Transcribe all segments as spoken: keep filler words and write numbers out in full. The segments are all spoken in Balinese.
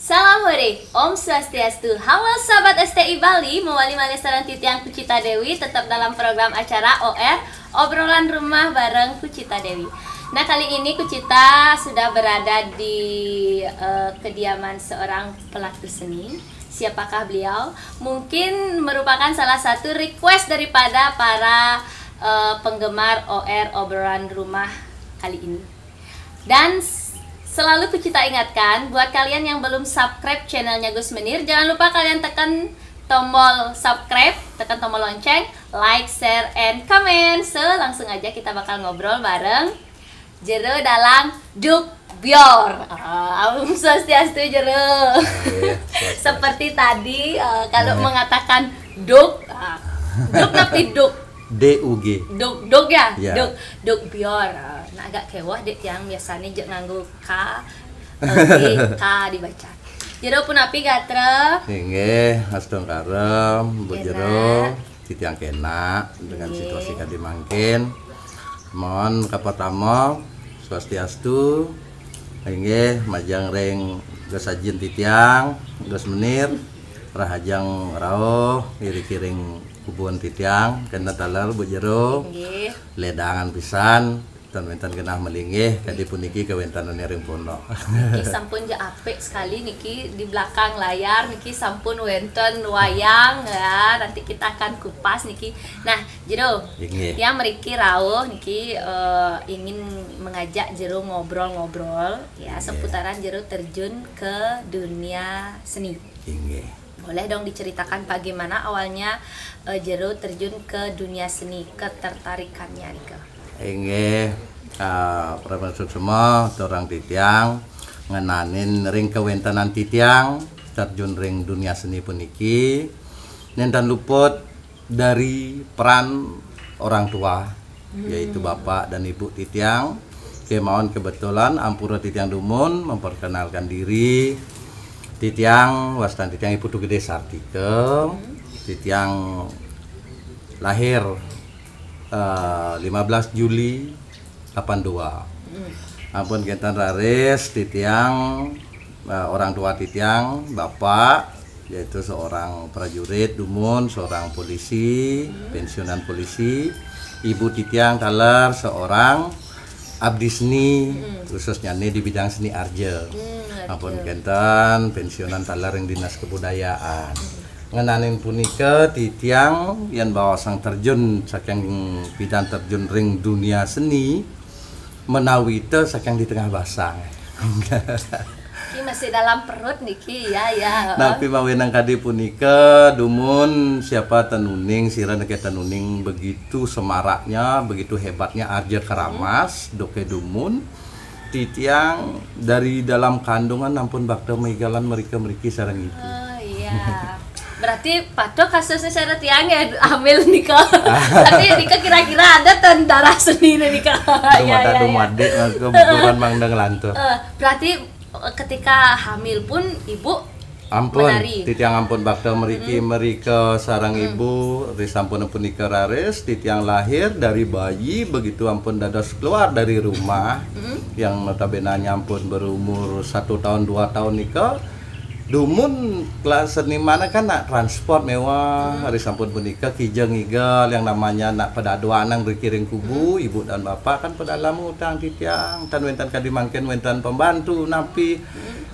Salam hore, Om Swastiastu. Halo sahabat S T I Bali, mawali malih sareng titiang Kucita Dewi, tetap dalam program acara O R, Obrolan Rumah bareng Kucita Dewi. Nah, kali ini Kucita sudah berada di eh, kediaman seorang pelaku seni. Siapakah beliau? Mungkin merupakan salah satu request daripada para eh, penggemar O R, Obrolan Rumah kali ini. Dan selalu Kucita ingatkan, buat kalian yang belum subscribe channelnya Gus Menir, jangan lupa kalian tekan tombol subscribe, tekan tombol lonceng, like, share, and comment. So, langsung aja kita bakal ngobrol bareng Jero Dalang Duk Bior. Ah, Om Swastiastu, Jero. Seperti tadi, eh, kalau mengatakan Duk, ah, Duk tapi Duk. D U G. Duk, Duk ya? Ya. Duk, Duk Bior. Ah, nah, agak kewah dek yang biasanya jek nganggo K, eh, G, K dibaca. Jero punapi gatra? Inggih, astungkarem, Bu Kena. Jero, titiang kena dengan Inggih. Situasi kadi mangkin. Mohon kapertama, swastiastu. Inggih, majeng ring Gus Ajin titiang, Gus Menir, rahajeng rauh, irikiring kubun titiang, kena taler Bu Jero, Inggih. Ledangan pisan, ten wenten genah melinggih, kadi puniki kawentenan ring pondok. Niki sampun ja apik sekali niki di belakang layar niki sampun wenten wayang ya, nanti kita akan kupas niki. Nah, Jero, Inggih. Tiang mriki rauh niki eh, ingin mengajak Jero ngobrol-ngobrol ya seputaran Jero terjun ke dunia seni. Inggih. Boleh dong diceritakan bagaimana awalnya eh, Jero terjun ke dunia seni, ketertarikannya nika? Inggih, ah, para suksma, torang titiang ngenanin ring kawentenan titiang terjun ring dunia seni puniki. Nenten luput dari peran orang tua, yaitu bapak dan ibu titiang. Kemawon kebetulan ampura titiang dumun memperkenalkan diri. Titiang, wastan titiang Iputu Gede Sartika. Titiang lahir eh, lima belas Juli delapan dua. Ampun kenten raris titiang, eh, orang tua titiang, bapak, yaitu seorang prajurit dumun, seorang polisi, pensiunan polisi. Ibu titiang taler seorang abdi seni, khususnya nih di bidang seni arja. Ampun kenten pensiunan taler ring Dinas Kebudayaan. Ngenanin punika titiang yen baosang terjun saking pidan terjun ring dunia seni, menawita saking di tengah basang. Ini masih dalam perut niki ya ya. Napi mawinan kadi punika dumun siapa tenuning sira neke tenuning begitu semaraknya, begitu hebatnya arja keramas, doke dumun. Titiang dari dalam kandungan ampun bakta maigalan merika-meriki sareng ibu. Oh iya. Berarti patuh kasusnya saya tiang ya hamil nika. Tapi nika kira-kira ada ten darah sendiri nika. Dumadak dumadik maka buburan mangda nglantur. Eh, berarti eh, ketika hamil pun ibu Ampun, menari. Titiang ampun bakta meriki merika sareng ibu, risampun punika raris, titiang lahir dari bayi begitu ampun dados keluar dari rumah yang notabene ampun berumur satu tahun dua tahun nika, dumun kelas seniman kan nak transport mewah, risampun punika kija ngigel yang namanya nak pada dua anang rikiring kubu, ibu dan bapak kan pada lama utang titiang, tan wenten kadi mangkin wenten pembantu napi.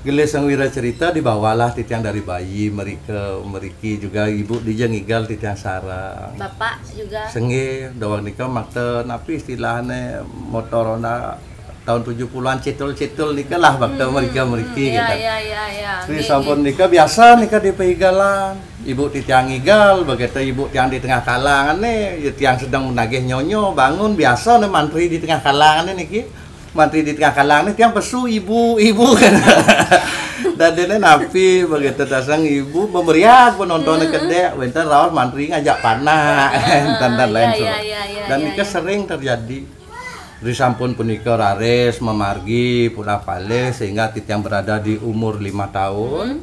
Gelis sang wira cerita dibawalah titiang dari bayi merika meriki juga ibu dija ngigal titiang sarang. Bapak juga. Senggih, dawang nika makta napi istilahnya motor Honda tahun tujuh puluhan cetul-cetul nika lah bakta merika meriki Ya, gitu. Ya, ya, ya. Risampun nika biasa nika di paigalan. Ibu titiang igal, begitu ibu tiang di tengah kalangan nih, ya tiang sedang menagih nyonyo, bangun biasa nih mantri di tengah kalangan nih niki. Mantri di tengah kalang nih tiang pesu ibu, ibu kan. Dan dia napi begitu tasang ibu memeriak penonton kedek, wenten raos mantri ngajak panah, dan dan lain Ya, sebagainya. Ya, ya, Dan ya, nika ya. Sering terjadi. Risampun punika raris memargi pula palih sehingga titiang berada di umur lima tahun.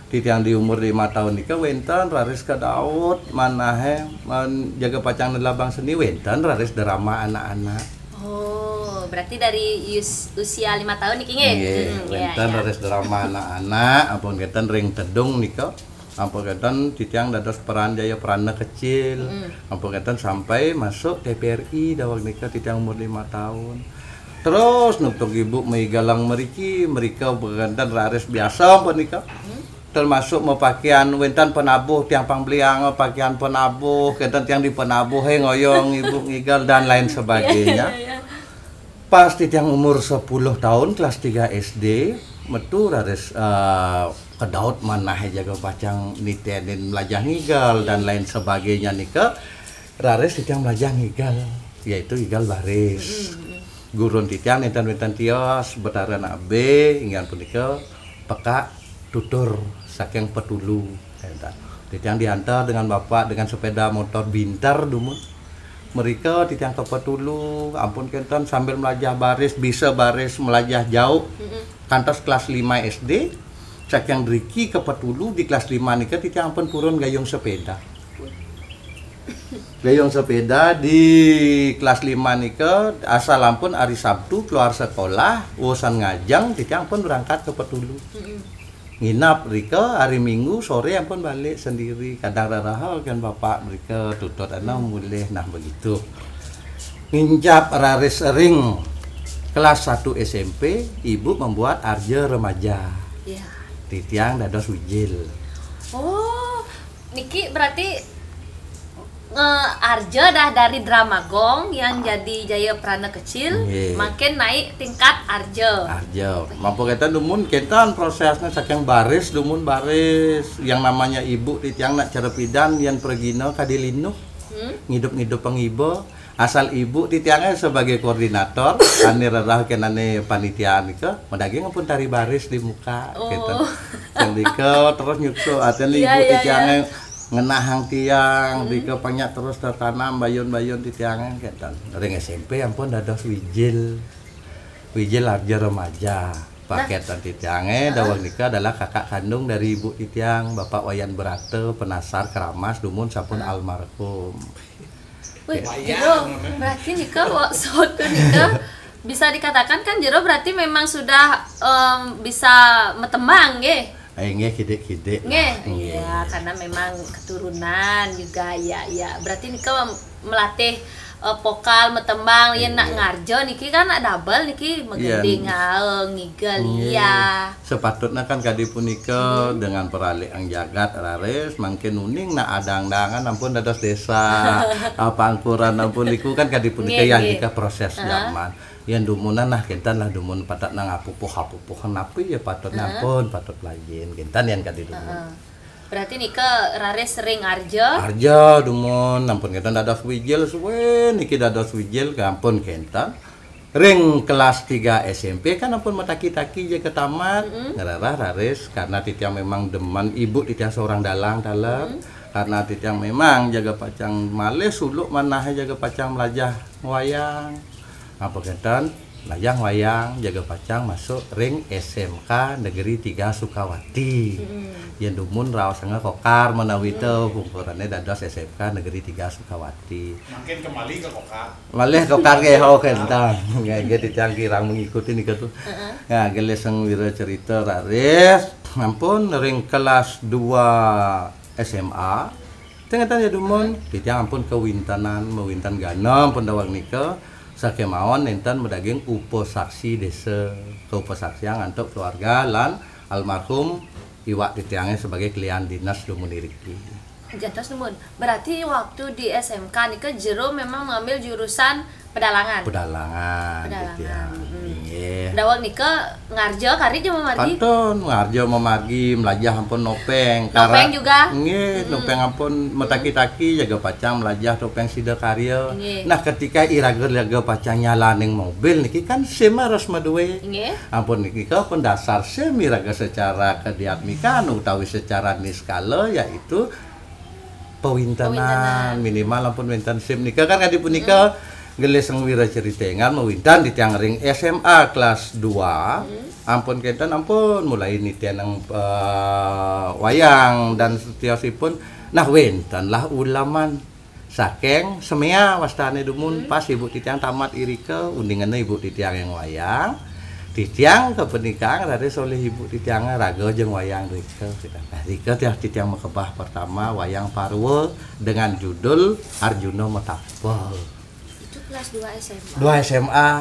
Titiang di umur lima tahun nika wenten raris ke Daud manahe men jaga pacang nelabang seni wenten raris drama anak-anak. Oh, Berarti dari us- usia lima tahun niki nggih? Nggih, Hmm, ya, wénten ya. Raris drama anak-anak, ampun kénten ring Tedung nika. Ampun kénten titiang dados peran Jaya Prana Kecil. Ampun kénten sampai masuk T V R I daweg nika titiang umur lima tahun. Terus nutug ibu maigelang mriki, mrika kénten raris biasa ampun nika. Termasuk mapakaian wénten penabuh, tiang pang beliang pakaian penabuh, kénten tiang di penabuh, eh, ngoyong ibu ngigel dan lain sebagainya. Pas titiang umur sepuluh tahun, kelas tiga S D, metu raris, eh, kedaut manah jaga pacang nitenin melajah ngigel dan lain sebagainya nika, raris titiang melajah ngigel, yaitu ngigel baris. Gurun titiang nénten wénten tios Betara Anak B, inggih punika Pekak Tutur saking Petulu. Titiang diantar dengan bapak dengan sepeda motor Binter dumun. Mrika titiang ka Petulu, ampun kénten sambil melajah baris, bisa baris melajah jauh. Kantos kelas lima S D, saking driki ka Petulu di kelas lima nika titiang ampun purun gayung sepeda. Gayung sepeda di kelas lima nika asal ampun hari Sabtu keluar sekolah, usan ngajeng titiang ampun berangkat ka Petulu. Nginap rika, hari Minggu sore ampun balik sendiri. Kadang raraha kan bapak mereka tutut anak mulih, nah begitu. Ngincap raris ring kelas satu S M P, ibu membuat arja remaja. Iya. Titiang dados wijil. Oh, niki berarti nge arja dah dari drama gong yang jadi Jaya Prana Kecil, Nggih. Makin naik tingkat arja. Arja. Mampu kita dumun kita prosesnya saking baris dumun baris. Yang namanya ibu titiang nak cara pidan yang pergina kadi linuh. Ngidup-ngidup pengiba. Asal ibu titiangnya sebagai koordinator, ane rerah kenane panitia nika, madaging pun tari baris di muka, Oh. Gitu. Yang dika terus nyuksu, artinya Iya, ibu iya, titiangnya ngenahang tiang, dika banyak terus tertanam bayun-bayun titiangnya, gitu. Ring S M P ampun dados wijil, wijil arja remaja. Paketan titiangnya, dawang nika adalah kakak kandung dari ibu titiang, Bapak Wayan Berata, Penasar Keramas, dumun sampun almarhum. Wih, jero berarti nika waktu nika bisa dikatakan kan jero berarti memang sudah em, bisa metembang nggih. Eh, nggih kidik-kidik. Nggih, Nggih. Iya, karena memang keturunan juga ya, ya. Berarti nika melatih eh, vokal, metembang, ya nak ngarjo niki kan nak double niki menggending, ngaeng, ngigel, Nggih. iya. Sepatutnya kan kadi punika dengan peralik ang jagat raris, mangkin uning nak adang-dangan ampun dados desa, apa angkuran ampun niku kan kadi punika Nggih, ya nggih. Nika proses zaman. Yang dumunan nah kintan lah dumun patut nang apupuh-apupuh napi ya patut ampun patut lain kintan yang kadi dumun. Heeh. Berarti nika raris sering arja. Arja dumun ampun kintan dados wijil suwe niki dados wijil ampun kintan. Ring kelas tiga S M P kan ampun mataki-taki ja ke tamat ngerarah raris karena titiang memang demen ibu titiang seorang dalang taler karena titiang memang jaga pacang malih suluk manah jaga pacang melajah wayang apa kenten melajah wayang jaga pacang masuk ring S M K Negeri Tiga Sukawati yang dumun raos sanga kokar menawi te pungkurannya dados S M K Negeri Tiga Sukawati Makin kembali ke kokar. Malih kokar ke ho kentang. Nggih titiang kirang mengikuti nika tuh. Ya, geleseng wira cerita raris. Ampun ring kelas dua S M A. Tengetan ya dumun, titiang ampun kewintenan, mewinten gana ampun dawang nika. Sakemawon nenten medaging upasaksi desa, keupasaksian antuk keluarga lan almarhum iwak titiangnya sebagai kelian dinas dumun iriki. Jantos dumun. Berarti waktu di S M K nika jero memang mengambil jurusan pedalangan. Pedalangan, Pedalangan, titiang. mm. Nggih. Dawang nika ngarja kari jero mamargi. Pantun ngarja mamargi melajah ampun nopeng. Nopeng juga? Nggih, nopeng ampun metaki-taki jaga pacang melajah topeng sida karya. Nggih. Nah, ketika iraga jaga pacang nyalaning mobil niki kan SIM harus madue. Nggih. Ampun niki ke pendasar SIM iraga secara kediatmikan utawi secara niskala yaitu pewintenan, Pewintenan. Minimal ampun wenten SIM nika kan kadi punika gelis sang wira ceritengan mawintan di tiang ring S M A kelas dua ampun kenten ampun mulai nitian nang eh, wayang dan setiosipun nah wenten lah ulaman Saking Semea wastane dumun, pas ibu titiang tamat irika, undingannya ibu titiang yang wayang. Titiang kapanikaang raris oleh ibu titiang raga jeng wayang rika. Nah, rika tiang titiang makebah pertama wayang Parwa dengan judul Arjuna Matapa. Itu kelas dua S M A. Dua S M A.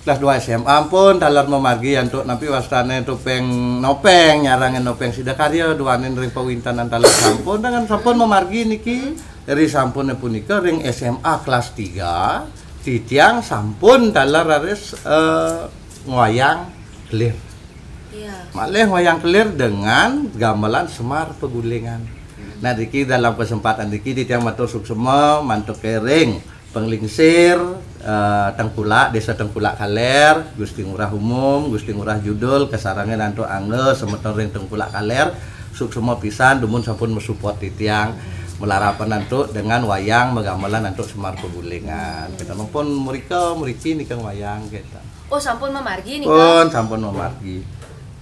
Kelas dua S M A ampun taler mamargi antuk napi wastane Topeng Nopeng, nyarangin Nopeng Sidakarya, duaning ring pawintanan taler sampun, dengan sampun mamargi niki. Ri sampune punika ring S M A kelas tiga, titiang sampun taler raris, eh, ngwayang kelir. Iya. Malih ngwayang kelir dengan gamelan Semar Pegulingan. Nah, niki dalam kesempatan niki titiang matur suksema mantuk ring panglingsir, eh, Tengkulak, Desa Tengkulak Kaler, Gusti Ngurah Umum, Gusti Ngurah Judul, kasarengin antuk angga semeton ring Tengkulak Kaler, suksema pisan dumun sampun masupport titiang, malarapan antuk dengan wayang magamelan antuk Semar Pegulingan. Kita mampun mrika mriki nika wayang kita. Oh, sampun mamargi nika? Pun sampun mamargi.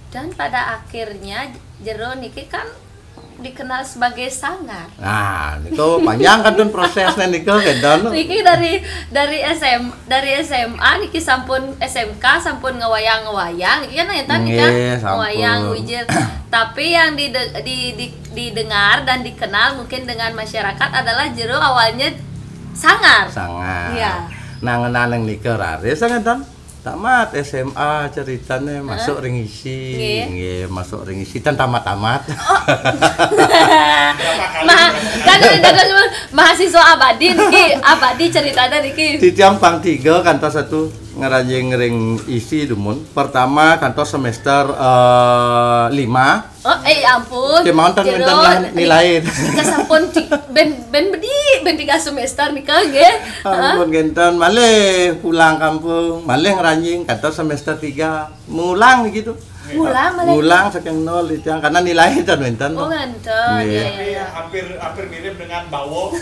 Dan pada akhirnya jero niki kan dikenal sebagai sanggar. Nah, niku panjang kantun prosesnya niku, kenten. Niki dari, dari S M, dari S M A niki sampun, S M K sampun ngewayang-ngewayang, niki kan ngeten nika? Nggih, sampun. Ngewayang wijil. Tapi yang dide-, di, di, didengar dan dikenal mungkin dengan masyarakat adalah jero awalnya sanggar. Sanggar. Iya. Nah, ngenaneng nika raris, ngeten. Tamat S M A ceritane, masuk ring isi. Nggih. Nggih, masuk ring isi, tan tamat-tamat. Oh. Ma-, kan ada, ada mahasiswa abadi niki, abadi ceritane niki. Titiang pang tiga kantos satu ngranjing ring isi dumun. Pertama kantos semester, eh, lima. Oh, eh, ampun. Kemawon ten wenten lah nilai. Nika sampun ti-, ben, ben bedi, ben tiga semester nika nggih. Ampun, ngenten, malih pulang kampung, malih ngranjing kantos semester tiga. Ngulang gitu. Ngulang malih. Ngulang saking nol titiang karena nilai ten wenten. Oh, ngenten. Nggih. Iya, iya, iya. Tapi hampir, hampir mirip dengan Bawo.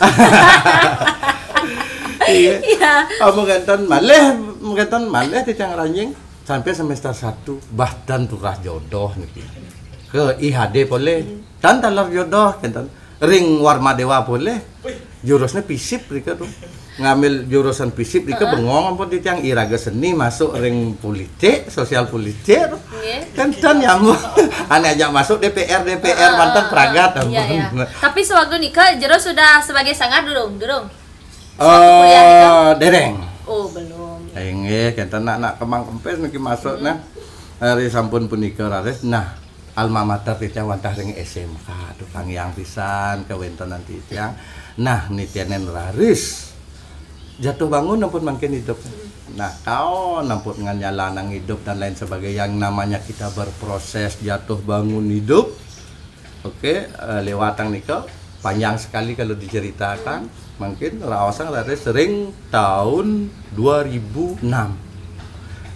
Iya. Iya. Ampun, ngenten, malih, ngenten, malih titiang ngranjing. Sampai semester satu, bah, tan turah jodoh niki. Ke I H D polih. Tan taler jodoh, kenten. Ring Warma Dewa polih. Jurusnya fisip rika tuh. Ngambil jurusan fisip, bengong ampun titiang, iraga seni masuk ring politik, sosial politik tuh. Nggih. Kenten nyambung. Ane ajak masuk D P R, D P R, mantan pragat ampun. Iya, iya. Tapi sewaktu nika jero sudah sebagai sanggar durung, durung? Sewaktu kuliah nika? Eh, dereng. Oh, belum. Eh, nggih, kenten nak, nak kemang kempes niki masuk nah. Ri sampun punika raris. Nah, alma mater titiang wantah ring S M K, tukang yang pisan kawentenan titiang. Nah, nitenen raris. Jatuh bangun ampun mangkin hidup. Nah, kaon ampun ngan nyalanang hidup dan lain sebagainya. Yang namanya kita berproses jatuh bangun hidup. Oke, eh, lewatang nika panjang sekali kalau diceritakan. Mungkin raosang raris ring tahun dua ribu enam.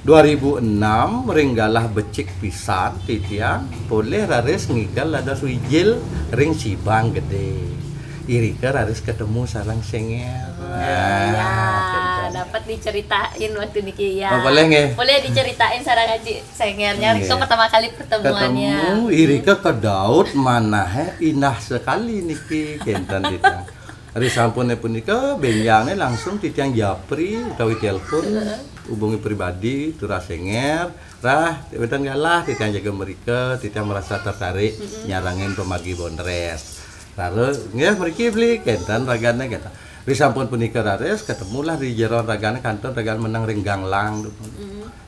Dua ribu enam ring galah becik pisan titiang polih raris ngigel dados wijil ring Sibang Gede. Irika raris ketemu sareng Senger. Ya, dapat diceritain waktu niki ya. Oh, boleh nggih? Boleh diceritain sareng Aji Sengernya. Nggih. Itu pertama kali pertemuannya. Ketemu, irika kedaut manahe indah sekali niki kenten titiang. Ri sampune punika benjangne langsung titiang japri utawi telepon, hubungi pribadi, turah Senger, rah, wenten galah titiang jaga mrika, titiang merasa tertarik nyarengin pamargi Bondres. Lalu, nggih mriki beli kenten ragane kenten. Ri sampun punika raris, ketemulah di jeron ragane kantun ragan meneng ring Ganglang.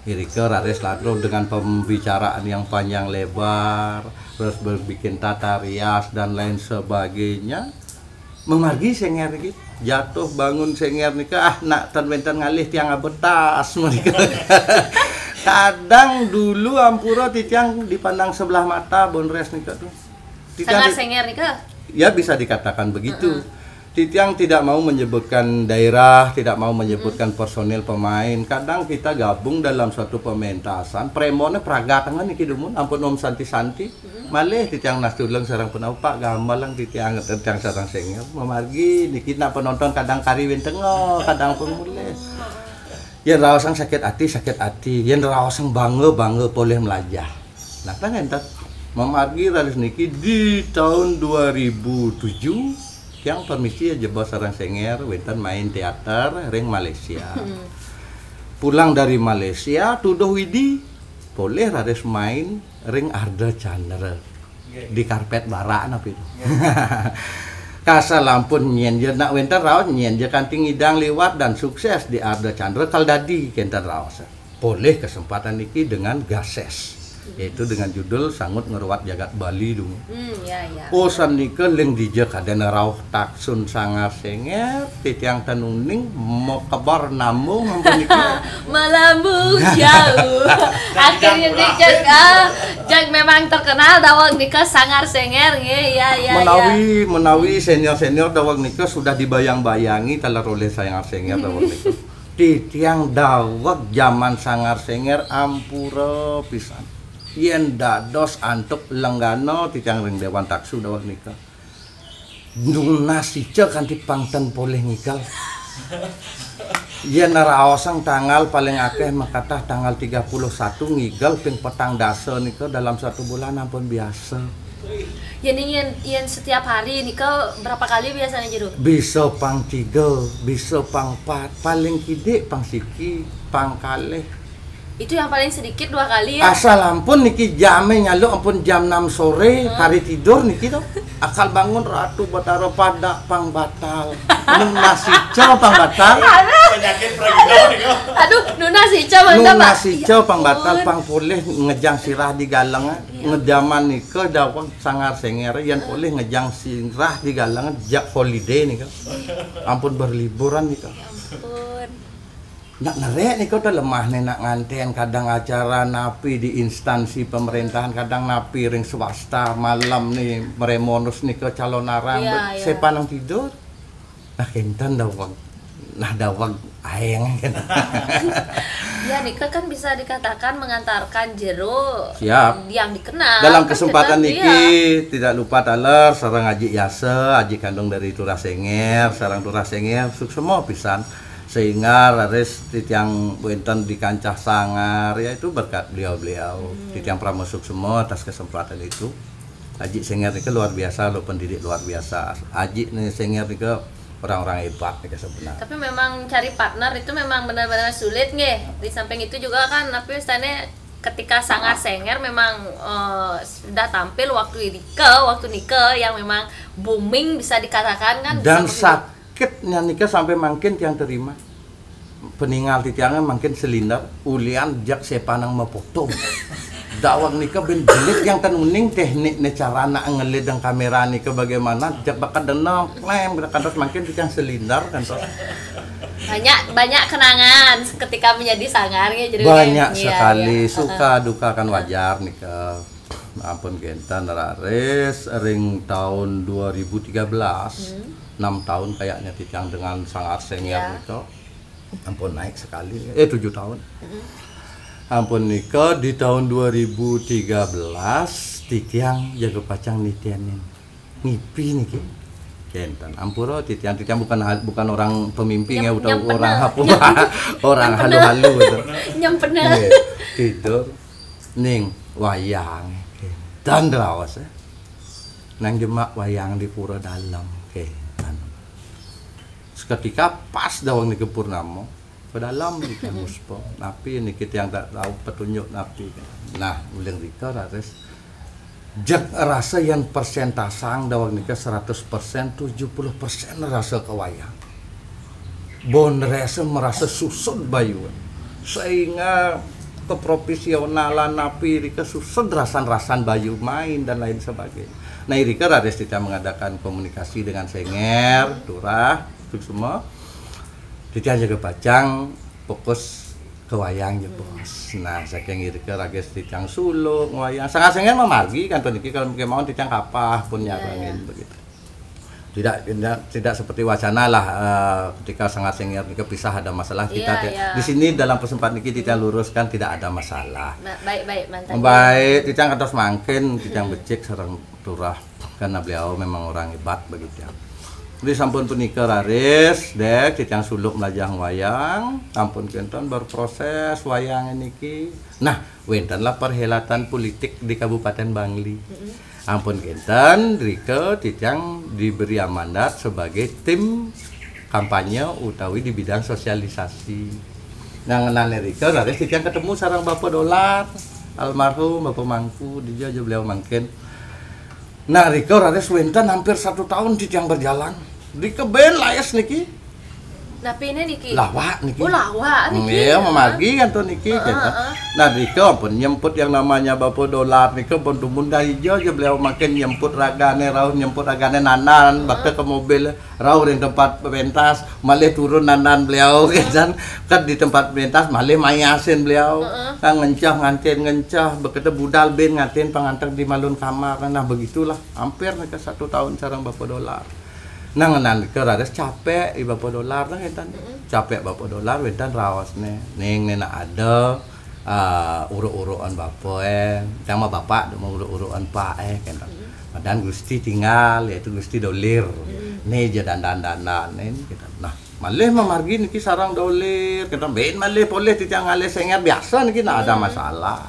Irika raris latrung dengan pembicaraan yang panjang lebar, terus berbikin tata rias dan lain sebagainya. Memargi Senger niki, jatuh bangun Senger nika, ah, nak ten wenten ngalih tiang abetas menika. Kadang dulu ampura titiang dipandang sebelah mata Bondres nika tuh. Titiang Sangat di-, Senger nika? Ya, bisa dikatakan begitu. Titiang tidak mau menyebutkan daerah, tidak mau menyebutkan personil pemain. Kadang kita gabung dalam suatu pementasan, premonnya pragatangan niki dumun, ampun Om Santi-Santi. Malih titiang nastuleng sareng penaupak, gamelang titiang, titiang sareng Senger. Memargi niki nak penonton kadang kari wenten, kadang pemulih. Yen raosang sakit ati, sakit ati. Yen raosang bangga, bangga polih melajah. Nah, kan enten. Memargi raris niki di tahun dua ribu tujuh, Tiang permisi aja bos sareng Senger, wénten main teater ring Malaysia. Pulang dari Malaysia, tuduh Widi, polih raris main ring Ardha Candra. Di karpet barak napi to. Kasal ampun nyén ja nak wénten raos, nyén ja kanti ngidang liwat dan sukses di Ardha Candra kal dadi kénten raos. Polih kesempatan niki dengan gases, yaitu dengan judul Sangut Ngruat Jagat Bali dulu. Hmm, ya, ya. Oh, sanika ling dija kadén rauh taksun Sanggar Senger, titiang ten uning makeber nambung ampun nika. Melambung jauh. Akhirnya dia jag, ah, jag memang terkenal daweg nika Sanggar Senger nggih, ya, ya, ya. Menawi, menawi senior-senior daweg nika sudah dibayang-bayangi taler olih Sanggar Senger daweg nika. Titiang daweg jaman Sanggar Senger ampura pisan. Yén dados antuk lenggana titiang ring Dewan Taksu daweg nika. Nunas ica kanti pang ten polih ngigel. Yén raosang tanggal paling akéh makatah tanggal tiga puluh satu, ngigel ping petang dasa nika dalam satu bulan ampun biasa. Jadi yén, yén setiap hari nika berapa kali biasanya, Jero? Bisa pang tiga, bisa pang empat, paling kidik pang siki, pang kalih. Itu yang paling sedikit dua kali ya? Asal ampun niki jamé nyaluk ampun jam enam sore, kari tidur niki to. Akal bangun Ratu Batara pada pang batal. Nunas ica pang batal. Penyakit pragina nih kok. Aduh, nunas ica mantap, Pak. Nunas ica pang batal, pang polih ngejang sirah di galeng. Ngejaman nika daweg Sanggar Senger, yén polih ngejang sirah di galeng, jak holiday nika. Ampun berliburan nika. Ampun. Nak nerék nika té lemah né nak ngantén, kadang acara napi di instansi pemerintahan, kadang napi ring swasta, malam né mremonus nika calonarang. Iya, Bet-, iya. Sepanang tidur. Nah, kénten daweg. Nah, daweg aéng kénten. Ya, nika kan bisa dikatakan mengantarkan Jero Siap. Yang dikenal. Dalam Kan kesempatan kita, niki, tidak lupa taler sareng Aji Yasa, aji kandung dari Turah Senger, sareng Turah Senger suksma pisan, sehingga raris titiang wénten di kancah sanggar, yaitu berkat beliau-beliau. Titiang parama suksma atas kesempatan itu. Aji Senger nika luar biasa, lo pendidik luar biasa. Aji né Senger nika orang-orang hebat nika sebenarnya. Tapi memang cari partner itu memang benar-benar sulit nggih. Di samping itu juga kan, tapi misalnya ketika Sanggar Senger memang eh, sudah tampil waktu nika, waktu nika yang memang booming bisa dikatakan kan. Dan Seperti itu. Sakitnya nika sampai mangkin tiang terima. Peningal titiangé mangkin selinder, ulian jak sepanang mapoto. Daweg nika bin jelit yang ten uning teknik né cara nak ngelid dan kamera nika bagaimana, jak bakal denam, klem, kantos mangkin titiang selinder, kantos. Banyak, banyak kenangan ketika menjadi sanggar ya, jadi Banyak iya, sekali, iya. suka duka kan wajar nika. Ampun kénten raris ring tahun dua ribu tiga belas. Enam tahun kayaknya titiang dengan Sanggar Senger Ya. nika. Ampun naik sekali. Eh, tujuh tahun. Ampun nika di tahun dua ribu tiga belas titiang jaga pacang nitenin ngipi niki. Kénten ampura titiang, titiang bukan hal-, bukan orang pemimpi Nyem-, ya, utawa nyempena. orang apa, orang halu-halu gitu. Nyempena. Nggih, tidur ning wayang. Kénten raos, eh. Nang jemak wayang di pura dalem. Kénten. Seketika pas daweg nika purnama, pedalem nika muspa. Napi niki tiang tak tahu petunjuk napi. Nah, uling rika raris jeg rasa yang persentasang daweg nika seratus persen, tujuh puluh persen rasa kawayang. Bon rasa merasa susud bayu. Sehingga keprofesionalan napi rika susud rasan-rasan bayu main dan lain sebagainya. Nah, irika raris titiang mengadakan komunikasi dengan Senger, Turah, itu semua. Titiang jaga pacang fokus ke wayang ya, Bos. Nah, saking irika raris titiang suluk, wayang. Sanggar Senger mamargi kan niki kalau kemauan titiang kapah pun nyarengin begitu. Tidak, tidak, tidak seperti wacana lah, eh, ketika Sanggar Senger nika pisah ada masalah, kita Iya, ti-, iya. Di sini dalam kesempatan niki titiang luruskan tidak ada masalah. Nah, baik-baik mantan. Baik, titiang kantos mangkin, titiang becik sareng Turah karena beliau memang orang hebat begitu. Di sampun punika raris, dek, titiang suluk melajah wayang, sampun kenten berproses wayang niki. Nah, wéntenlah perhelatan politik di Kabupaten Bangli. Mm-mm. Ampun kenten, rika titiang diberi amanat sebagai tim kampanye utawi di bidang sosialisasi. Nah, ngenani rika, raris titiang ketemu sareng Bapak Dolar, almarhum Bapak Mangku, dija ja beliau mangkin. Nah, rika raris wénten hampir satu tahun titiang berjalan. Rika bén laes niki. Napiné niki? Lawak niki. Oh, lawak niki. Nggih, mamargi kantun niki, heeh, gitu. Heeh. Nah, rika pun nyemput yang namanya Bapak Dolar nika pun dumun dahija ja beliau mangkin nyemput ragané, rauh nyemput ragané nanan, heeh, bakta ke mobil, rauh ring tempat pentas, malih turun nanan beliau, gitu. Kan di tempat pentas malih mayasin beliau. Heeh. Kan ngencah ngantin ngencah, bakta budal bén ngantin panganteg di malun kamar. Nah, begitulah. Hampir nika satu tahun sareng Bapak Dolar. Nah, ngenan nika raris capek i Bapak Dolar, nah, ngénten. Mm-mm. Capek Bapak Dolar, wénten raosné. Ning, né nak ada, ah, uruk-urukan Bapak, eh. Sama Bapak, uruk-urukan Pak, eh, kenten. Mm-mm. Madan Gusti tinggal, yaitu Gusti Dolir. Mm-mm. Né ja dandan-dandan, né, kenten. Nah, malih mamargi niki sareng Dolir, kenten. Bén malih polih titiang ngalih sengér, biasa niki nak ada, mm, masalah.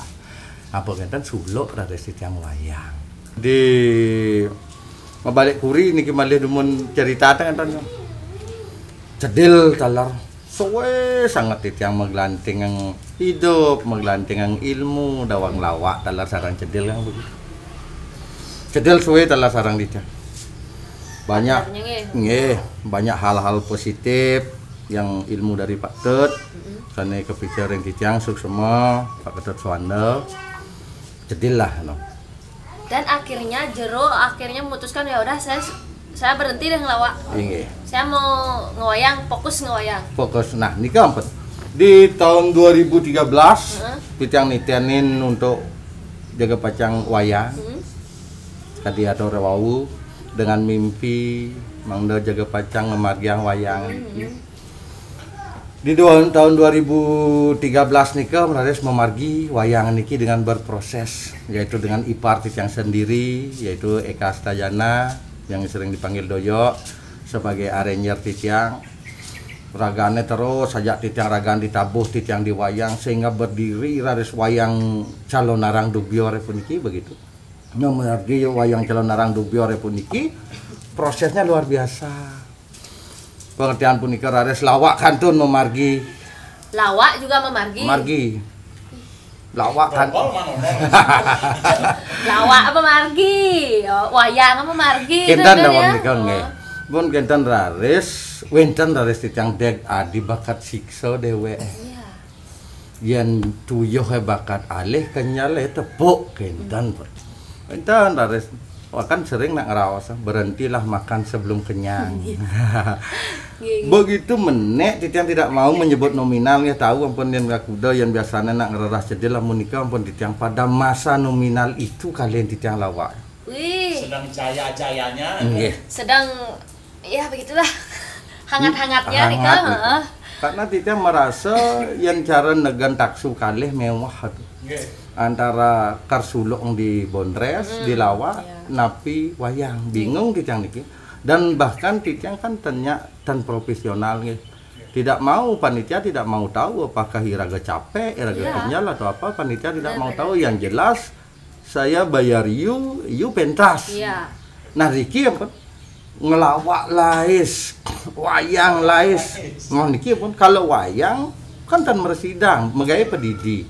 Apa kenten suluk raris titiang wayang. Di mabalik kuri niki malih dumun cerita teh kenten. Cedil taler. Suwé sanget titiang maglantingang hidup, maglantingang ilmu, dawang lawak taler sareng cedil kan begitu. Cedil suwé taler sareng titiang. Banyak, nggih, banyak hal-hal positif yang ilmu dari Pak Tut, mm-mm, sané kapica ring titiang suksma, Pak Ketut Suwanda. Cedil lah, no. Dan akhirnya Jero akhirnya memutuskan, "Ya udah, saya saya berhenti deh ngelawak. Inggih. Saya mau ngewayang, fokus ngewayang." Fokus. Nah, nika ampun. Di tahun dua ribu tiga belas, heeh, titiang nitenin untuk jaga pacang wayang. Hmm. Kadi atur wau dengan mimpi mangda jaga pacang ngamargiang wayang. Hmm. Di dua, tahun dua ribu tiga belas nika, raris mamargi wayang niki dengan berproses, yaitu dengan ipar titiang sendiri, yaitu Eka Astajana yang sering dipanggil Doyok sebagai arranger titiang. Ragané terus saja titiang ragan ditabuh titiang di wayang sehingga berdiri raris wayang Calonarang Dugbior puniki begitu. Nah, mamargi wayang Calonarang Dugbior puniki prosesnya luar biasa. Pengertian punika raris lawak kantun mamargi. Lawak juga mamargi. Margi. Lawak kan. Tongkol mah ngomong. Lawak apa margi? Oh, wayang apa margi? Kenten dawang nika nggih. Pun kenten raris, wénten raris titiang dek adi bakat siksa déwék. Iya. Yén tuyuhé bakat alih, kenyelé tepuk, kenten, Pak. Kenten raris. Wah, kan sering nak ngeraos, "Berhentilah makan sebelum kenyang." Iya. Iya, iya. Begitu menék, titiang tidak mau menyebut nominal, ya, tahu ampun yén kakuda, yén biasané nak ngrerah cedil, amun nika ampun titiang pada masa nominal itu kalian titiang lawak. Wih. Sedang jaya-jayanya. Nggih. Sedang Ya, begitulah. Hangat-hangatnya nika, hangat gitu. Heeh. Karena titiang merasa yén cara negan taksu kalih méwah tuh. Nggih. Antara kar suluk di Bondres, mm-mm, di Lawak, iya, napi wayang. Bingung titiang niki. Dan bahkan titiang kan ten nya, ten profesional nggih. Tidak mau, panitia tidak mau tahu apakah iraga capek, iraga, iya, kenyal atau apa, panitia tidak mau tahu. Benar, benar. Yang jelas saya bayar you, you pentas. Iya. Nah, riki ampun ngelawak laés, wayang laés. Laés. Nah, niki ampun kalau wayang kan ten mresidang, magaé padidi.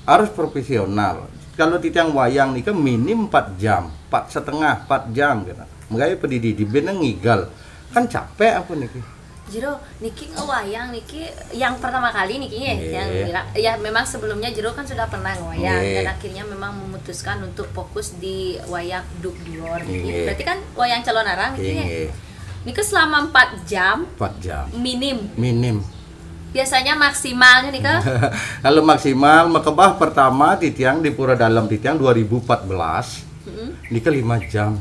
Harus profesional. Kalau titiang wayang nika minim empat jam, empat setengah, empat jam gitu. Magaé padidi, di bén ngigel. Kan capek ampun niki. Jero, niki ngewayang niki yang pertama kali niki nggih, nggih, yang Mira. Ya, memang sebelumnya Jero kan sudah pernah ngewayang, nggih, dan akhirnya memang memutuskan untuk fokus di wayang Dugbior niki. Nggih. Berarti kan wayang Calonarang niki, nggih, ya? Niki selama empat jam. Empat jam. Minim. Minim. Biasanya maksimalnya nika? Kalau maksimal, makebah pertama titiang di Pura Dalem titiang dua ribu empat belas. Mm-mm. Nika lima jam.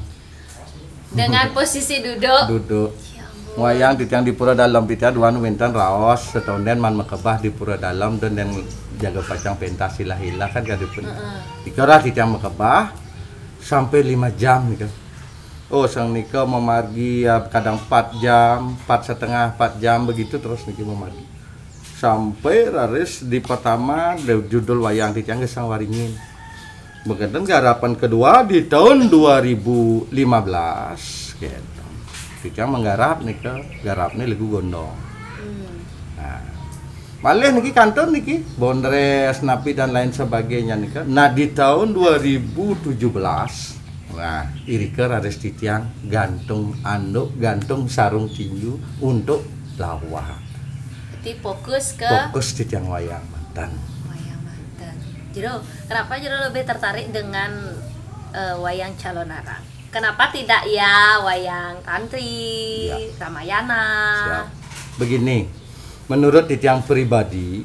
Dengan posisi duduk. Duduk. Ya ampun. Wayang titiang di Pura Dalem titiang duan wénten raos, setonden man makebah di Pura Dalem, dan yang jaga pacang pentas ilah-ilah kan kadipun. Heeh. Nika rah titiang makebah sampai lima jam nika. Oh, sang nika mamargi ya kadang empat jam, empat setengah, empat jam begitu terus niki mamargi. Sampai raris di pertama de-, judul wayang titiang Gesang Waringin. Mangkenten garapan kedua di tahun dua ribu lima belas gitu. Titiang menggarap nika, garapnya lagu gondong. Nah, malih niki kantun niki, bondres, napi dan lain sebagainya nika. Nah, di tahun dua ribu tujuh belas, nah, irika raris titiang gantung anduk, gantung sarung tinju untuk lawak. Jadi fokus ke Fokus titiang wayang manten. Wayang manten. Jero, kenapa Jero lebih tertarik dengan eh, wayang Calonarang? Kenapa tidak ya wayang Tantri, Ya. Ramayana? Siap. Begini, menurut titiang pribadi,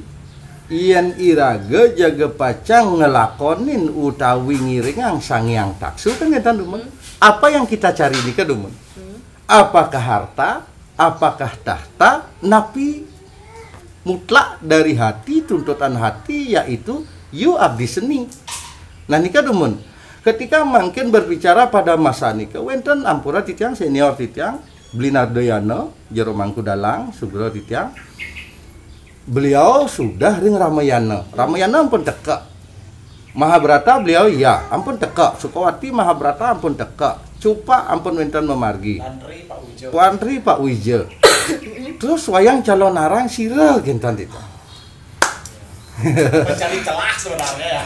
yen iraga jaga pacang ngelakonin utawi ngiringang Sang Hyang Taksu kan ngeten, Dumun. Apa yang kita cari nika, Dumun? Apakah harta? Apakah tahta? Napi mutlak dari hati, tuntutan hati, yaitu yu abdi seni. Nah, nika, Dumun. Ketika mangkin berbicara pada masa nika, wenten ampura titiang, senior titiang, Bli Nardayana, Jero Mangku Dalang, sugra titiang. Beliau sudah ring Ramayana. Ramayana ampun teka. Mahabharata beliau ya, ampun teka. Sukawati, Mahabharata ampun teka. Cupak ampun wenten mamargi. Tantri Pak Wija. Tantri Pak Wija. Terus wayang Calonarang sira kinten titiang. Mencari celah sebenarnya ya.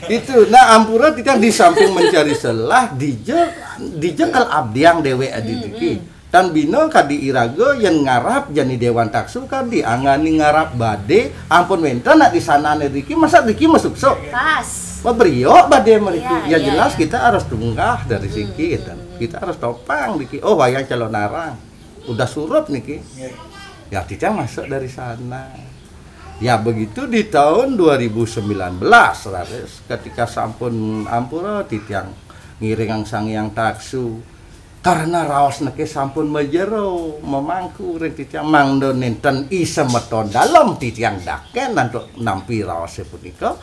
Itu, nah, ampura titiang di samping mencari celah, dija, dija kal abdiang dewek adi niki. Tan bina kadi iraga yen ngarap jani Dewan Taksu kadi anggani ngarap bade, ampun wenten nak di sanane riki, masa riki masukso. Pas. Mabriok bade meriki. Iya, Ya iya. Jelas kita harus tunggah dari siki kita. Kita harus topang riki. Oh, wayang Calonarang. Udah surup niki. Ya, titiang masuk dari sana. Ya, begitu di tahun dua ribu sembilan belas, raris, ketika sampun ampura titiang ngiringang Sang Hyang Taksu, karena raos niki sampun majero, mamangku ring titiang mangda nenten i semeton dalem titiang daken antuk nampi raose punika.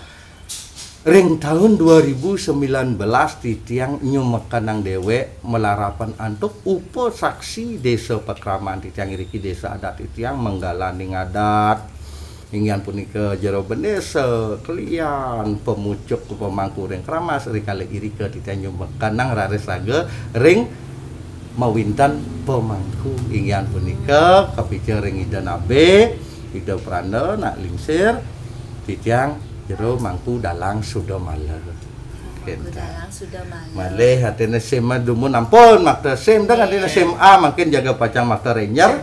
Ring tahun dua ribu sembilan belas titiang nyumekenang dewek malarapan antuk upasaksi desa pakraman titiang iriki, desa adat titiang, menggalani ngadat. Inggih punika jero bendesa, kelian, pemucuk pemangku ring kramas, rikala irika titiang nyumekenang raris raga ring mawinten pemangku. Inggih punika kapica ring Ida Nabe, Ida Pranda, nak lingsir, titiang jero Mangku Dalang Sudamala. Mangku Dalang Sudamala. Malih atene sim dumun ampun makta sim, dang atene sim A mangkin jaga pacang makta ranger.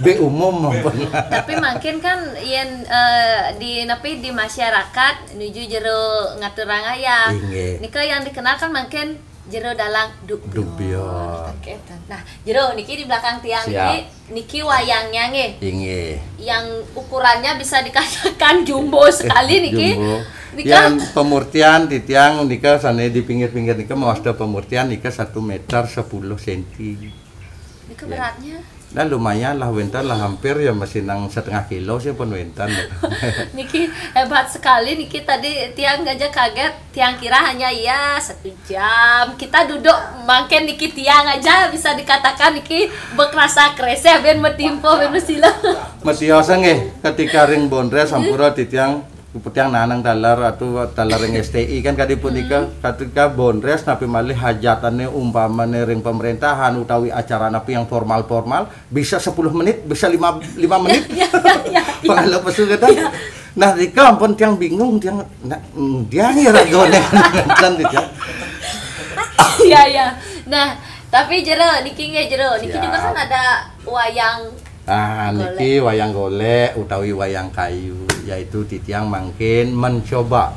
B umum ampun. Tapi mangkin kan yen eh, di napi di masyarakat nuju jero ngaturang ayah. Inggih. Nika yang dikenal kan mangkin jero dalang Duk Duk Bior. Oke. Nah, jero niki di belakang tiang Siap. niki niki wayangnya nggih. Inggih. Yang ukurannya bisa dikatakan jumbo sekali niki. Jumbo. Nika Yang pemurtian titiang nika sane di pinggir-pinggir nika mawasta pemurtian nika satu meter sepuluh senti. nika beratnya. Nah, lumayan lah, wenten lah, hampir ya masih nang setengah kilo sih pun wenten. Niki hebat sekali niki, tadi tiang aja kaget, tiang kira hanya ya satu jam kita duduk, mangkin niki tiang aja bisa dikatakan niki bekerasa kreseh ben metimpo ben mesila. Matiasa nggih, ketika ring Bondres sampura titiang putiang nanang taler atau taler ring S T I kan kadi punika, ketika Bondres napi malih hajatane umpamane ring pemerintahan utawi acara napi yang formal-formal, bisa sepuluh menit, bisa lima, lima menit. Ya, ya, ya, ya. Pangala pesu kata. Nah, rika ampun tiang bingung, tiang, nah, mm, tiang ya ragone kan tiang. Iya, iya. Nah, tapi jero niki nggih, jero niki juga Siap. Kan ada wayang. Ah, niki wayang golek utawi wayang kayu, yaitu titiang mangkin mencoba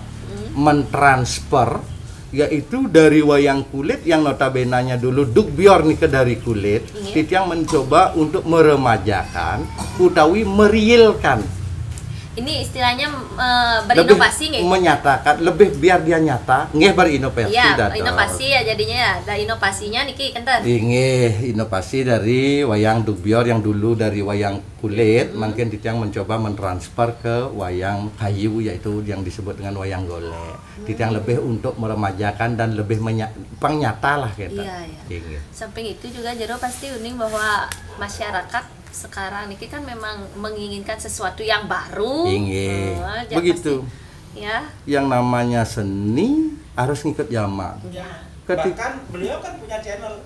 mentransfer, yaitu dari wayang kulit yang notabenanya dulu Duk Bior nika dari kulit, Iya. titiang mencoba untuk meremajakan utawi merealkan Ini istilahnya, eh, berinovasi nggih. Menyatakan, lebih biar dia nyata, nggih, berinovasi. Ya, dados. Inovasi ya jadinya ya. Ada inovasinya niki kenten. Inggih, inovasi dari wayang dugbior yang dulu dari wayang kulit, hmm. Mungkin titiang mencoba mentransfer ke wayang kayu, yaitu yang disebut dengan wayang golek. Hmm. Titiang lebih untuk meremajakan dan lebih menya- pang nyata lah kita. Iya, iya. Inggih. Samping itu juga jero pasti uning bahwa masyarakat sekarang niki kan memang menginginkan sesuatu yang baru. Inggih. Oh, begitu. Pasti, ya. Yang namanya seni harus ngikut zaman. Ya. Ketik- Bahkan beliau kan punya channel.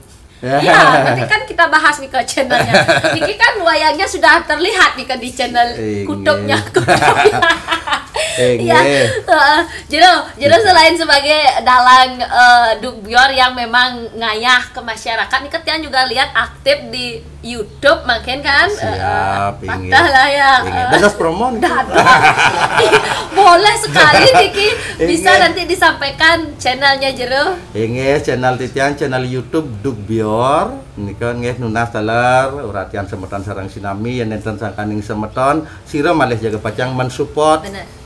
Ya, nanti kan kita bahas nih ke channelnya. Niki kan wayangnya sudah terlihat nih ke di channel kutubnya. Ya, jadi, jadi selain sebagai dalang uh, dugbior yang memang ngayah ke masyarakat, nih ketian juga lihat aktif di YouTube makin kan. Siap, uh, inggih. Lah ya. Inggih. Dados promo nih. Boleh sekali niki bisa nanti disampaikan channelnya jero. Inggih, channel titiang, channel YouTube Dugbior. Nika nggih nunas taler uratian semeton sareng sinami, yen nenten sangkaning semeton, sira malih jaga pacang mensupport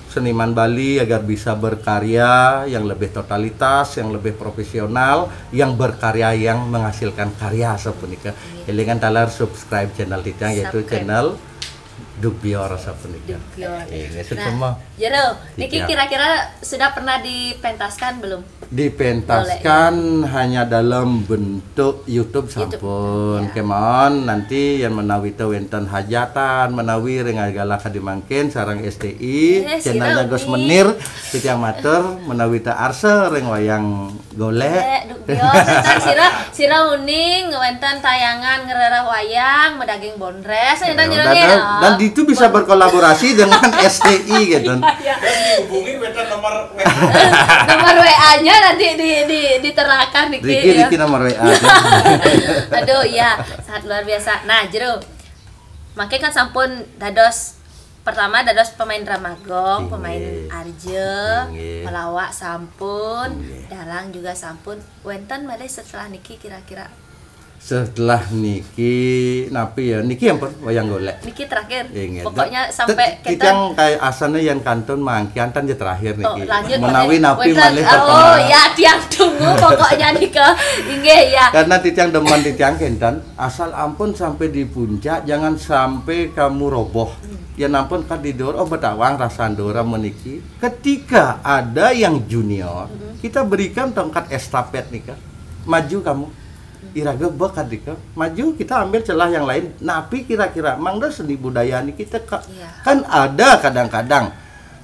seniman Bali agar bisa berkarya yang lebih totalitas, yang lebih profesional, yang berkarya yang menghasilkan karya sapunika. Elingan taler subscribe channel titiang yaitu channel Dugbior sapunika. Dugbior. Inggih, nah, jero, niki kira-kira sudah pernah dipentaskan belum? Dipentaskan hanya dalam bentuk YouTube sampun. Kemawon nanti yen menawi te wenten hajatan menawi ring galah kadi mangkin sareng S T I, channelnya Gus Menir, titiang matur menawi te arsa ring wayang golek. Golek, dugbior, sira, sira uning wenten tayangan ngrereh wayang, medaging bondres, enten jero nggih. Dan itu bisa berkolaborasi dengan S T I gitu. Iya. Hubungi wenten nomor Nomor W A-nya nanti di, di, diterakan niki. Riki, ya. Riki nomor W A. Aduh, iya, sangat luar biasa. Nah, jero. Mangke kan sampun dados pertama dados pemain drama gong, pemain arja, pelawak sampun, dalang juga sampun. Wenten malih setelah niki kira-kira Setelah niki napi ya, niki ampun wayang golek. Niki terakhir. Inggih. Pokoknya sampai kita kaya asane yang kantun mangkian tan ya terakhir niki. Oh, lanjut, menawi napi malih. Oh ya, tiang tunggu pokoknya nika. Inggih ya. Karena titiang demen titiang kenten, asal ampun sampai di puncak, jangan sampai kamu roboh. Hmm. Ya ampun kan tidur, oh betawang rasa ndora meniki. Ketika ada yang junior, hmm, kita berikan tongkat estafet nika. Maju kamu. Iraga bek kadika, maju kita ambil celah yang lain. Napi kira-kira mangda seni budaya niki teka. Iya. Kan ada kadang-kadang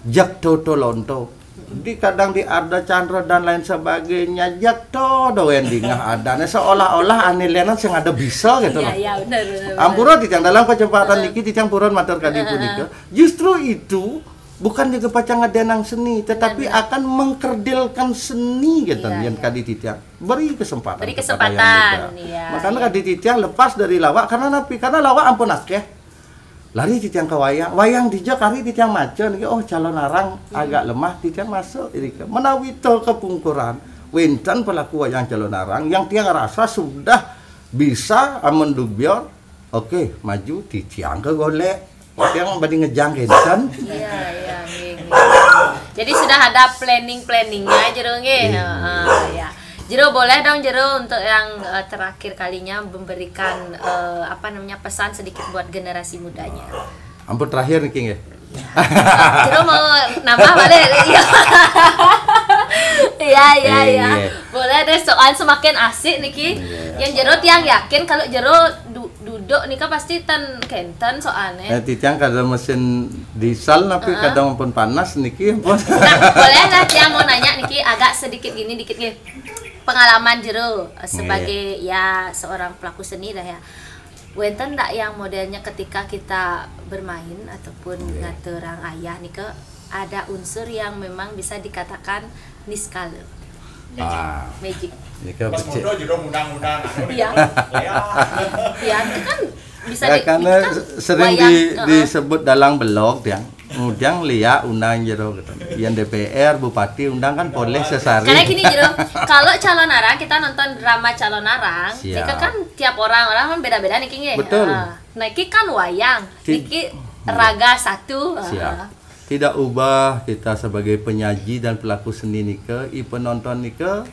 jak toto lonto. Di kadang di Arda Chandra dan lain sebagainya jak todo yang dingah adanya seolah-olah ane lenan sing ada bisa gitu loh. Iya, iya, benar, benar, benar. Ampura titiang dalam kesempatan niki titiang purun matur kadi punika. Justru itu bukan juga pacang ngadenang seni, tetapi akan mengkerdilkan seni gitu, iya, yang kadi titiang. Beri kesempatan. Beri kesempatan, iya. Makanya kadi titiang lepas dari lawak karena napi? Karena lawak ampun akeh. Lari titiang ke wayang, wayang dija kari titiang maca niki, oh Calonarang agak lemah, titiang masuk irika. Menawi to kepungkuran, wenten pelaku wayang Calonarang yang tiang rasa sudah bisa amun dugbior, oke, maju titiang ke golek. Yang badi ngejang kenten. Iya, iya, nggih, nggih. Jadi sudah ada planning-planningnya jero nggih. Heeh, ya. Jero boleh dong jero untuk yang eh, terakhir kalinya memberikan eh, apa namanya pesan sedikit buat generasi mudanya. Ampun terakhir niki nggih. Jero mau nambah balik. Iya. Iya, iya, iya. Boleh deh soal semakin asik niki. Yang jero tiang yakin kalau jero du- duduk nika pasti ten kenten soalnya. Eh, titiang kada mesin diesel tapi uh-huh. Kadang pun panas niki pun. Nah, boleh lah tiang mau nanya niki agak sedikit gini dikit gini. Pengalaman jero eh, sebagai yeah. Ya seorang pelaku seni dah ya. Wenten ndak yang modelnya ketika kita bermain ataupun yeah. Ngaturang ayah nika ada unsur yang memang bisa dikatakan niskala. Magic. Ah. Magic. Ini kan becik. Iya. Iya, itu kan bisa ya, di, karena kan sering wayang, di, uh-uh. Disebut dalang belog ya. Kemudian lihat undang jero gitu. Yang D P R, bupati undang kan boleh sesari. Karena gini jero, kalau Calonarang kita nonton drama Calonarang, itu kan tiap orang orang kan beda-beda nih kayaknya. Betul. Nah, niki kan wayang, niki raga satu. Siap. Tidak ubah kita sebagai penyaji dan pelaku seni nika, i penonton nika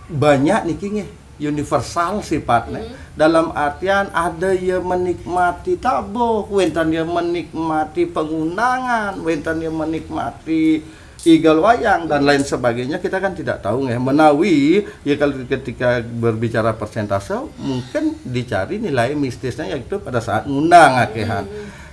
banyak niki nggih, universal sifatnya. Dalam artian ada ia menikmati tabuh, wénten ia menikmati pengundangan, wénten ia menikmati igal wayang dan lain sebagainya, kita kan tidak tahu nggih. Menawi ya kalau ketika berbicara persentase mungkin dicari nilai mistisnya yaitu pada saat ngundang akéhan.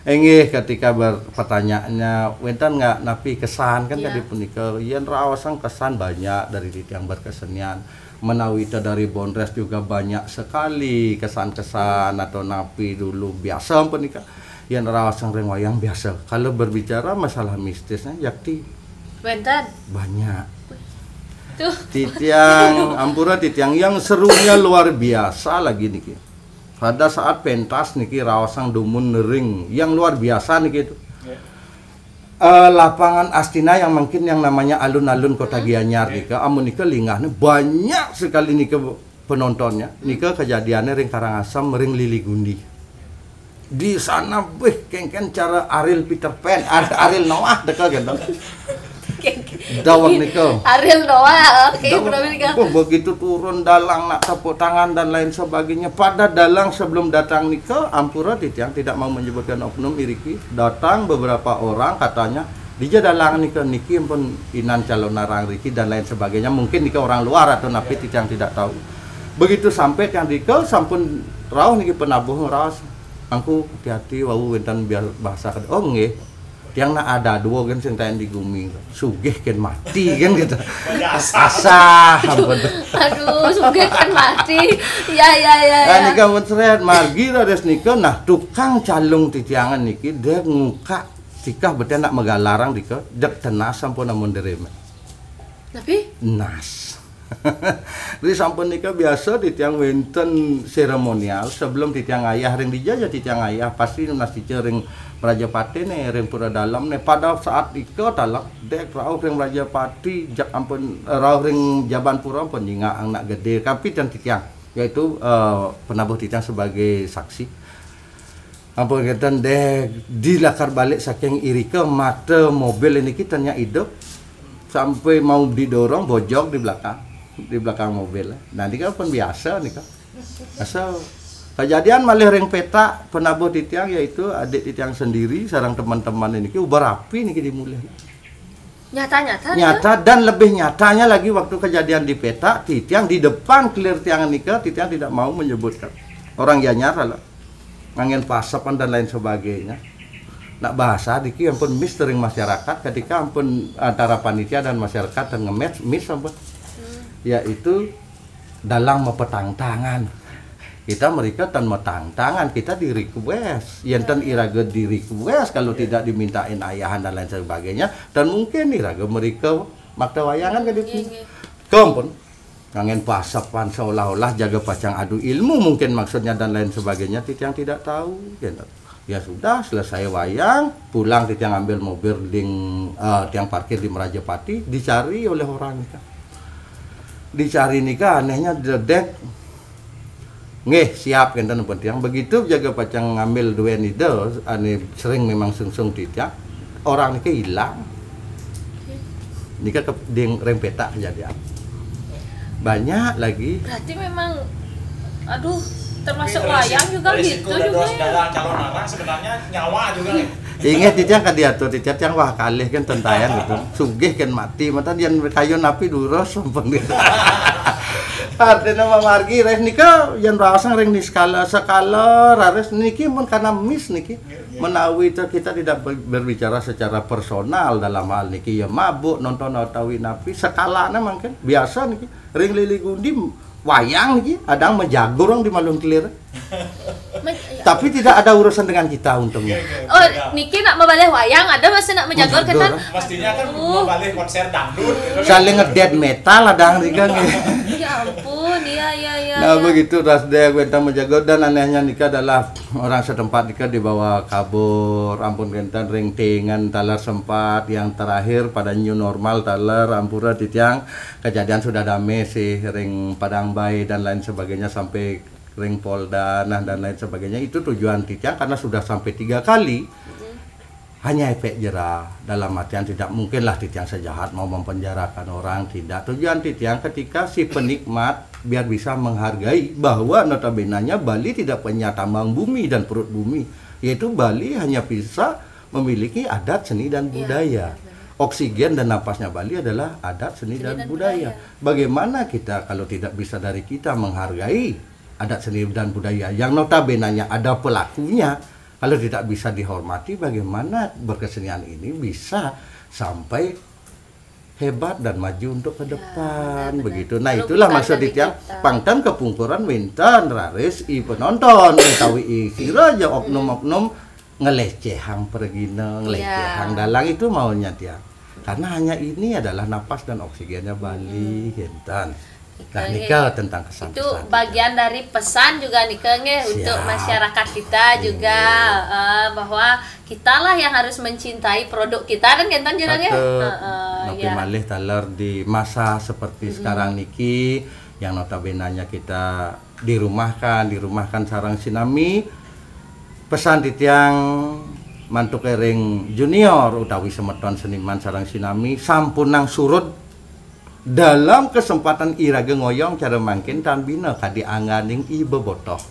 Inggih, ketika ber-, pertanyaannya wénten nggak napi kesan kan tadi punika, yén raosang kesan banyak dari titiang berkesenian. Menawi ta dari Bondres juga banyak sekali kesan-kesan atau napi dulu biasa punika. Yén raosang ring wayang biasa. Kalau berbicara masalah mistisnya yakti Wénten. Banyak. Tuh. Titiang, ampura titiang, yang serunya luar biasa lagi niki. Pada saat pentas niki raosang dumun ring yang luar biasa niki itu. Eh, lapangan Astina yang mungkin yang namanya alun-alun Kota Gianyar nika, amun nika linggahnya banyak sekali nika penontonnya. Nika kejadiannya ring Karangasem, ring Lili Gundi. Di sana, wih, kéngkén cara Ariel Peter Pan, Ar-, Ariel Noah deka gitu. Daweg nika. Ariel Noah, oke, Daweg. Bro nika. Oh, begitu turun dalang nak tepuk tangan dan lain sebagainya. Pada dalang sebelum datang nika, ampura titiang tidak mau menyebutkan oknum iriki. Datang beberapa orang katanya, dija dalang nika, niki pun inan calonarang riki dan lain sebagainya. Mungkin nika orang luar atau napi titiang tidak tahu. Begitu sampai tiang nika sampun rauh niki penabuh ngraos. Angku hati-hati wau wénten bia-, bahasa kada. Oh nggih. Tiang nak ada dua kan sing tayan di gumi. Sugih kan mati kan gitu. Asah ampun. Aduh, sugih kan mati. Ya, ya, ya, Nah, ya. nika mun seret margi raris nika, nah tukang calung titiangan niki dia nguka tikah betul nak megalarang dika, dek tenas sampun amun deremet. Tapi Nas. Jadi sampun nika biasa titiang wénten seremonial sebelum titiang ayah ring dija ja titiang ayah pasti nas dija ring Mrajapati né, ring Pura Dalem né. Pada saat nika talak dek rauh ring Mrajapati, jak ampun, eh, rauh ring Jaban Pura ampun nyingak anak gedé, tapi dan titiang, yaitu, eh, penabuh titiang sebagai saksi. Ampun kénten deh, dilakar balik saking irika mata mobil ini kita nya idup sampai mau didorong bojog di belakang, di belakang mobil. Nah, nika pun biasa nika. Asal kejadian malih ring petak penabuh titiang yaitu adik titiang sendiri sareng teman-teman ini ki ubar api niki dimulih. Nyata-nyata. Nyata dan lebih nyatanya lagi waktu kejadian di petak titiang di depan kelir tiang nika titiang tidak mau menyebutkan. Orang Gianyar lah. Nganggén pasepan dan lain sebagainya. Nak bahasa diki ampun mis ring masyarakat ketika ampun antara panitia dan masyarakat dan ngemis mis ampun. Yaitu dalang mapatangtangan. Kita mereka tan matangtangan, kita di request. Yén tan iraga di request kalau tidak dimintain ayahan dan lain sebagainya, dan mungkin iraga mereka makta wayangan ke di Nggih, nggih. Kampun. Nganggén pasepan seolah-olah jaga pacang adu ilmu mungkin maksudnya dan lain sebagainya, titiang tidak tahu. Ya, ya sudah, selesai wayang, pulang titiang ambil mobil ding, eh, tiang parkir di Merajapati, dicari oleh orang nika. Dicari nika anehnya dedek. Nggih, siap kénten pun tiang. Begitu jaga pacang ngambil dua nida, ane sering memang sungsung titiang, orang nika hilang. Nika ke ding ring petak kejadian. Banyak lagi. Berarti memang, aduh, termasuk wayang juga gitu juga. Dalam calon arah sebenarnya nyawa juga nih. Ingat titiang kan diatur titiang tiang wah kalih kan tentayan gitu. Sugih kan mati mata dian kayu napi durus sampun gitu. Artinya mamargi res nika yang raosang ring niskala sekala raris niki mun karena mis niki. Menawi itu kita tidak ber- berbicara secara personal dalam hal niki ya mabuk nonton utawi napi sekalanya mungkin biasa niki ring lili gundi wayang niki ada yang menjagur orang di malun kelir. Men- ya. Tapi tidak ada urusan dengan kita untungnya. Oh, niki nak mabalih wayang ada masih nak menjagur Menjagur. Ketan? Mestinya kan mau balik konser dangdut gitu. Saling ngedead metal ada yang nika nggih. Ya ampun, iya iya iya. Nah Iya. Begitu ras deh wénten menjaga dan anehnya nika adalah orang setempat nika dibawa kabur ampun kénten ring tingan taler sempat yang terakhir pada new normal taler ampura titiang kejadian sudah damai sih ring Padang Bai dan lain sebagainya sampai ring Polda nah dan lain sebagainya itu tujuan titiang karena sudah sampai tiga kali hanya efek jera, dalam artian tidak mungkinlah titiang sejahat mau mempenjarakan orang, tidak. Tujuan titiang ketika si penikmat biar bisa menghargai bahwa notabenanya Bali tidak punya tambang bumi dan perut bumi, yaitu Bali hanya bisa memiliki adat seni dan budaya. Oksigen dan napasnya Bali adalah adat seni dan budaya. Bagaimana kita kalau tidak bisa dari kita menghargai adat seni dan budaya yang notabenanya ada pelakunya, kalau tidak bisa dihormati, bagaimana berkesenian ini bisa sampai hebat dan maju untuk ke depan, begitu. Nah, itulah maksud titiang, pangtan kapungkuran wénten raris i penonton utawi i sira ja oknum-oknum ngelecehang pergina, ngelecehang dalang, itu maunya tiang. Karena hanya ini adalah napas dan oksigennya Bali, kénten. Nah, nika tentang kesan-kesan. Itu bagian dari pesan juga nika nggih untuk masyarakat kita juga, eh, bahwa kitalah yang harus mencintai produk kita kan, kénten jero nggih. Heeh, napi malih taler di masa seperti sekarang niki, yang notabenanya kita dirumahkan, dirumahkan sareng sinami. Pesan titiang mantuk ring junior utawi semeton seniman sareng sinami, sampunang surud dalam kesempatan iraga ngoyong cara mangkin tan bina kadi angganing i bebotoh.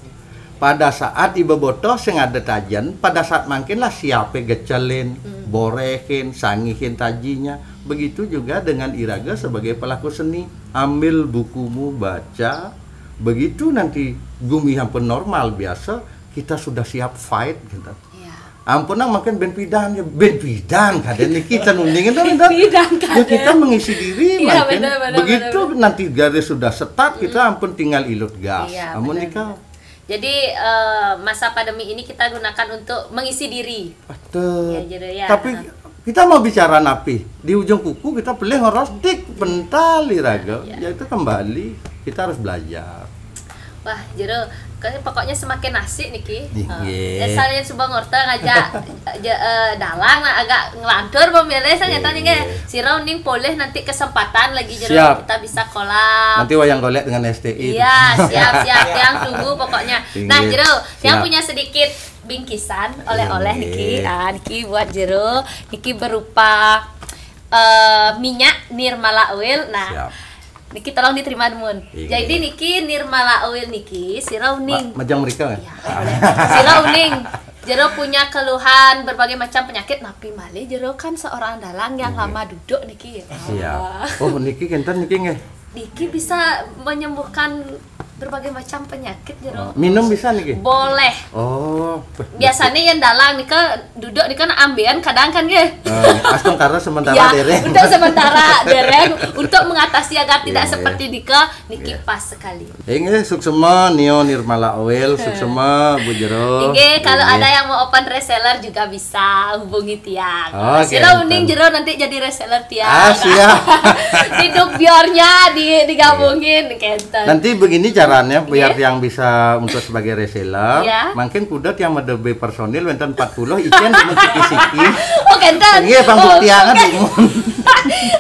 Pada saat i bebotoh sing ada tajen, pada saat mangkinlah siapé gecelin, borehin, sangihin tajinya. Begitu juga dengan iraga sebagai pelaku seni, ambil bukumu, baca. Begitu nanti gumi ampun normal biasa, kita sudah siap fight gitu. Ampun, nang mangkin ben pidan ya, ben pidan kadén niki ten uning to, ya, kita mengisi diri mangkin. Begitu nanti garis sudah setat, kita ampun tinggal ilut gas. Amun nika. Jadi, eh, masa pandemi ini kita gunakan untuk mengisi diri. Betul. Ya, jero ya. Tapi kita mau bicara napi? Di ujung kuku kita pelih ngeros tik, bental iraga. Ya, itu kembali kita harus belajar. Wah, jero, pokoknya semakin asik niki. Nggih. Dasarnya suba ngorta ngajak ja-, eh, dalang lah agak ngelantur pemilih saya tanya nggih. Sira uning polih nanti kesempatan lagi jero kita bisa kolab. Nanti wayang golek dengan S T I. Iya, siap, siap. Yang tunggu pokoknya. Nah, jero, yang punya sedikit bingkisan oleh-oleh niki. Ah, niki buat jero, niki berupa eh, minyak Nirmala Oil. Nah, niki tolong diterima, Mun. Jadi niki Nirmala Oil niki sira uning. Majang mereka ya? Sira uning. Jero punya keluhan berbagai macam penyakit, napi malih jero kan seorang dalang yang lama duduk niki. Siap. Oh, niki kénten niki nggih. Niki bisa menyembuhkan berbagai macam penyakit jero. Minum bisa niki? Boleh. Oh. Biasanya yang dalang nika duduk nika ambean kadang kan nggih. Eh, astungkara sementara dereng. Untuk sementara dereng, untuk mengatasi agar tidak seperti nika, niki pas sekali. Inggih, suksema Nio Nirmala Oil, suksema Bu Jero. Inggih, kalau ada yang mau open reseller juga bisa hubungi tiang. Sira uning jero nanti jadi reseller tiang. Ah, siap. Di Duk Biornya di, digabungin, kénten. Nanti begini caranya, biar tiang bisa untuk sebagai reseller. Mungkin kuda tiang mada personil wénten empat puluh, icén cuma siki-siki. Oh, kénten. Nggih, pang buktian.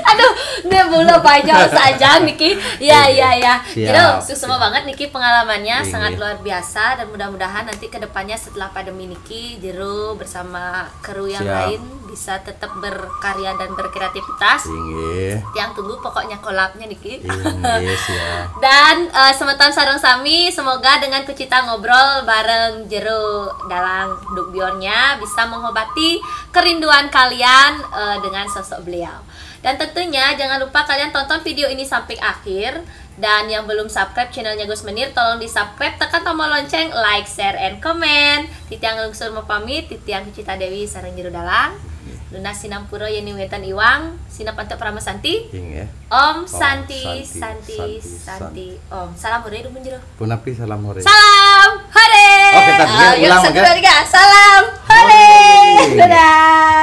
Aduh, dia mula panjang saja niki. Ya, ya, ya. Jero, suksema banget niki pengalamannya, sangat luar biasa dan mudah-mudahan nanti ke depannya setelah pandemi niki, jero bersama kru yang lain bisa tetap berkarya dan berkreativitas. Inggih. Tiang tunggu pokoknya kolabnya niki. Inggih, siap. Dan eh, semeton sareng sami, semoga dengan kucita ngobrol bareng jero dalang Duk Biornya bisa mengobati kerinduan kalian eh, dengan sosok beliau. Dan tentunya jangan lupa kalian tonton video ini sampai akhir. Dan yang belum subscribe channelnya Gus Menir, tolong di-subscribe, tekan tombol lonceng, like, share, and comment. Titiang lungsur mapamit, titiang Kucita Dewi sareng jero dalang. Nunas sinampura yén wénten iwang, sinep antuk parama santi. Inggih. Om Santi, Santi, Santi, Om. Salam horé dumun jero. Punapi salam horé? Salam horé. Oke, tadi ulang, satu, dua, tiga. Salam horé. Dadah.